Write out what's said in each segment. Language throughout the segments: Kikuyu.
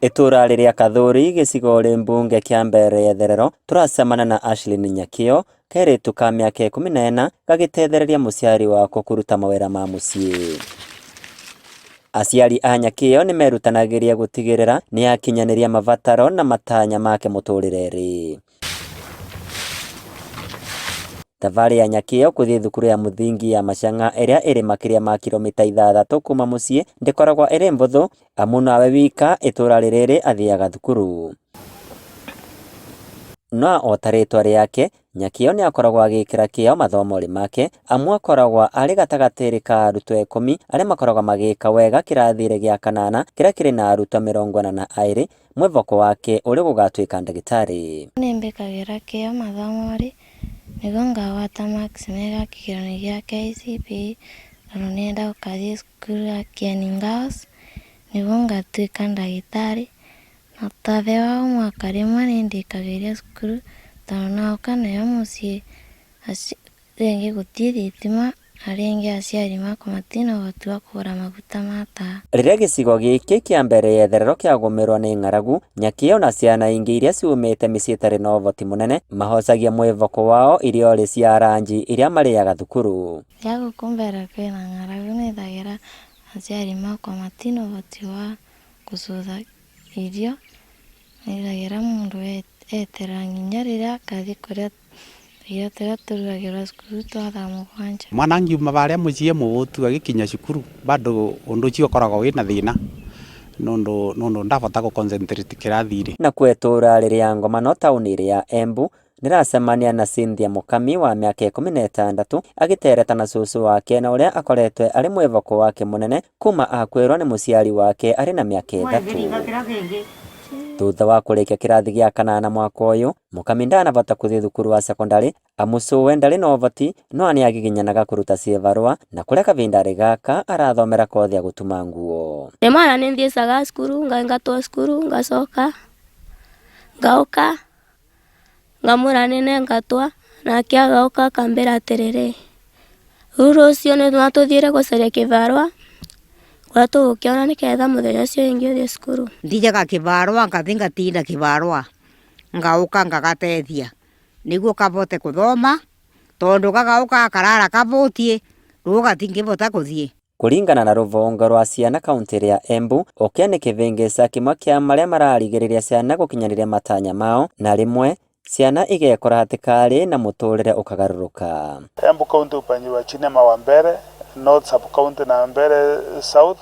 Itũra rĩrĩa Kathuri gĩcigo rĩ mbunge kĩa Mbeere ya Itherero tũracemana na Ashlin Nyakĩo, kairĩtu ka mĩaka 14 gagĩtethereria mũciari wako kũruta mawĩra ma mũciĩ. Aciari a Nyakĩo nĩmerutanagĩria gũtigĩrĩra nĩakinyanĩria mabataro na matanya make mũtũrĩre-rĩ. Thabarĩ ya Nyakĩo kũthiĩ thukuru ya mũthingi ya Machang'a ĩrĩa ĩrĩ makĩria ma kiromita 6 kuma mũciĩ ndĩkoragwo ĩrĩ mbũthũ amu nowe wika itũra rĩrĩ athiaga thukuru. No ota rĩtwa rĩake, Nyakĩo nĩakoragwo agĩkĩra kĩo mathomo-rĩ make amu akoragwo arĩ gatagatĩ ka arutwo 10 arĩa makoragwo magĩka wega kĩrathi-rĩ gĩa kanana kĩrĩa kĩrĩ na arutwo 42 mwĩvoko wake ũrĩ gũgatuĩka ndagĩtarĩ. Nĩmbĩkagĩra kĩo mathomo-rĩ nĩguo ngagwata marks mega kĩgeranio gĩa KCPE tondũ nĩenda gũkathiĩ cukuru ya Kieni Girls nĩguo ngatuĩka ndagĩtarĩ. Na ta thĩ wa o mwaka rĩmwe nĩndĩkagĩria cukuru tondũ noka nayo mũciĩ rĩngĩ gũtirĩ thitima na rĩngĩ aciari makwa matirĩ na ũhoti wa kũgũra maguta ma tawa. Rĩrĩa gĩcigo gĩkĩ kĩa Mbeere ya Itherero kĩagũmĩrwo nĩ ng'aragu, Nyakĩo na ciana ingĩ iria ciumĩte mĩciĩ ĩtarĩ na ũhoti mũnene mahocagia mwĩvoko wao irio-rĩ cia ranji iria marĩaga thukuru. Rĩrĩa gũkũ Mbeere kwĩna ng'aragu nĩthagĩra aciari makwa matirĩ na ũhoti wa gũcũtha irio, nĩthagĩra mũndũ eterera nginya rĩrĩa akathiĩ kũrĩa irio tũrĩa tũrugagĩrwo cukuru twa thaa 7. Mwana angiuma varia mucii muvutu agikinya cukuru bado undu ucio ukoragwo wina thina nundu nundu ndavota gu concentrate kirathiri. Nakuo itũra rĩrĩa Ngomano taũni-rĩ ya Embu nĩracemania na Cynthia Mũkami wa mĩaka 16 agĩtereta na cũcũ wake na ũrĩa akoretwe arĩ mwĩvoko wake mũnene kuma akuĩrwo nĩ mũciari wake arĩ na mĩaka 3. Thutha wa kũrĩkia kĩrathi gĩa kanana mwaka ũyũ, Mũkami ndanavota kũthiĩ thukuru wa sekondarĩ amu cũwe ndarĩ na ũvoti no nĩagiginyanaga kũruta ciĩvarũa na kũrĩa kavindarĩ gaka arathomera kothi ya gũtuma nguo. Nĩ mwana nĩnthiĩcaga cukuru ngaingatwo cukuru ngacoka ngauka ngamwĩra nĩnengatwa nake agauka akambĩra atĩrĩrĩ, rĩu rũciũ nĩtũthiĩre gũcaria kĩbarũa kũrĩa tũgũkĩona nĩgetha mũthenya ũcio ũngĩ ũthiĩ cukuru. Nthiaga kĩbarũa ngathi ngatinda kĩbarũa ngauka ngagatethia nĩguo kavote kũthoma tondũ gagauka karara kabũtie rĩu gatingĩvota kũthiĩ. Kũringana na rũvongo rwa ciana kaunti ya Embu, ũkĩa nĩ kĩvĩngĩca kĩmwe kĩa marĩa mararigĩrĩria ciana gũkinyanĩria matanya mao na rĩmwe ciana igekora hatĩkarĩ na mũtũrĩre ũkagarũrũka. Embu County upande wa chini ama wa Mbeere North sub county na Mbeere South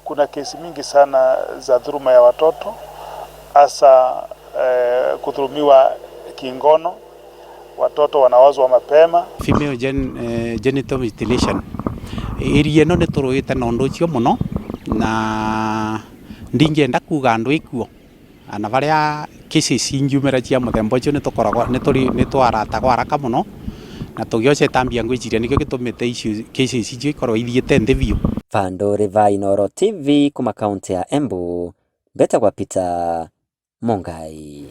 kuna kesi mingi sana za dhuluma ya watoto hasa kudhulumiwa kingono, watoto wanaozwa mapema. Female genital mutilation area ĩno nĩ tũrũĩte na ũndũ ũcio mũno na ndingĩenda kuga andũ ĩkuo na varia cases ingiumĩra cia mũthemba ũcio nĩ tũkoragwo nĩ twaratagwo haraka mũno na tũgĩoca ĩtambia ngwĩciria nĩkĩo gĩtũmĩte icio cases icio ikorwo ithiĩte nthĩ biũ. Vandũ va Inooro TV kuma kaunti ya Embu, mbetagwa Peter Mungai.